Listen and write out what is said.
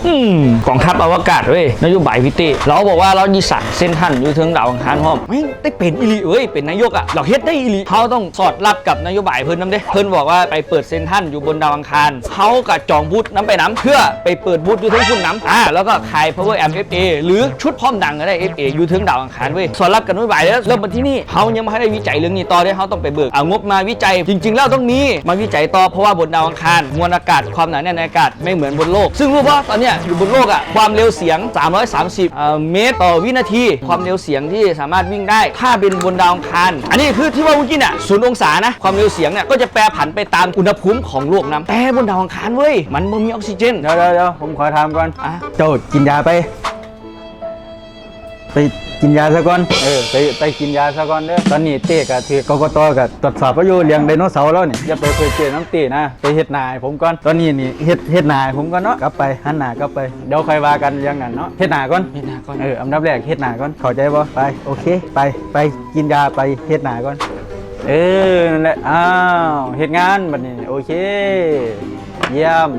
ອືມ ກອງທັບອະວະກາດເວີຍ ນະໂຍບາຍພີ່ເຕ້ ລາວບອກວ່າລາວຊິສ້າງເຊັນທຣານຢູ່ເທິງດາວອັງຄານພ້ອມ. ແມ່ງໄດ້ເປັນອີ່ຫຼີເວີຍ ເປັນນາຍົກອະ ລາວເຮັດໄດ້ອີ່ຫຼີ. ເຮົາຕ້ອງສອດຮັບກັບນະໂຍບາຍເພິ່ນນຳເດ້. ເພິ່ນບອກວ່າໄປເປີດເຊັນທຣານຢູ່ບົນດາວອັງຄານ ເຮົາກໍຈອງບູດນຳໄປນຳ ເພື່ອໄປເປີດບູດຢູ່ເທິງພຸ້ນນຳ ອາ ແລ້ວກໍຂາຍພາວເວີແອັມ ເອັຟເອ ຫຼືຊຸດພ້ອມດັງກໍໄດ້ ເອັຟເອ ຢູ່ເທິງດາວອັງຄານເວີຍ. ສອດຮັບກັບນະໂຍບາຍເດີ້ ແລ້ວບັດທີນີ້ເຮົາຍັງບໍ່ທັນໄດ້ວິໄຈເລື່ອງນີ້ຕໍ່ເດ້ ເຮົາຕ້ອງໄປເບີກ ເອົາງົບມາວິໄຈ. ຈິງໆແລ້ວຕ້ອງມີມາວິໄຈຕໍ່ ເພາະວ່າບົນດາວອັງຄານ ມວນອາກາດ ຄວາມໜາແໜ້ນໃນອາກາດ ໄມ່ເໝືອນບົນໂລກ. ຊຶ່ງຮູ້ບໍ່ ຕອນເນີ້ຍຢູ່ບົນໂລກອະ ຄວາມເລັວສຽງສາມຮ້ອຍສາມສິບ ເອີ ເມດຕໍ່ວິນາທີ ຄວາມເລັວສຽງທີ່ສາມາດວິ່ງໄດ້. ຖ້າເປັນບົນດາວອັງຄານ ອັນນີ້ຄືທີ່ເວົ້າເມື່ອກີ້ນະ ສູນອົງສານະ ຄວາມເລັວສຽງເນຍກໍຈະແປຜັນໄປຕາມອຸນຫະພູມຂອງໂລກນຳ. ແຕ່ບົນດາວອັງຄານເວີຍ ມັນບໍ່ມີອອກຊີເຈນ. ດຽວໆໆ ຜົມຂໍຖາມກ່ອນ ອ່ະ ເຈົ້າກິນຢາໄປ? ໄປກິນຢາຊະກ່ອນ. ເອີ ໄປ ໄປກິນຢາຊະກ່ອນເດີ້. ຕອນນີ້ເຕ້ກະຖືກ ກກຕ ກະຕວດສອບເຮົາຢູ່ເລື່ອງໄດໂນເສົາລາວນີ້. ຢ່າໄປເຜີຍເຈ້ນຳເຕ້ນະ ໄປເຮັດໜ້າໃຫ້ຜົມກ່ອນ. ຕອນນີ້ນີ້ເຮັດ ເຮັດໜ້າໃຫ້ຜົມກ່ອນເນາະ. ກັບໄປ ຫັນໜ້າກັບໄປ ດຽວຄ່ອຍວ່າກັນເລື່ອງນັ້ນເນາະ. ເຮັດໜ້າກ່ອນ ເຮັດໜ້າກ່ອນ. ເອີ ອັນດັບແລກເຮັດໜ້າກ່ອນ ເຂົ້າໃຈບໍ່? ໄປ ໂອເຄ ໄປ ໄປກິນຢາ ໄປເຮັດໜ້າກ່ອນ. ເອີ ນັ້ນແຫຼະ. ອ້າວ ເຮັດງານບັດນີ້ ໂອເຄ ຢ້ຽມ.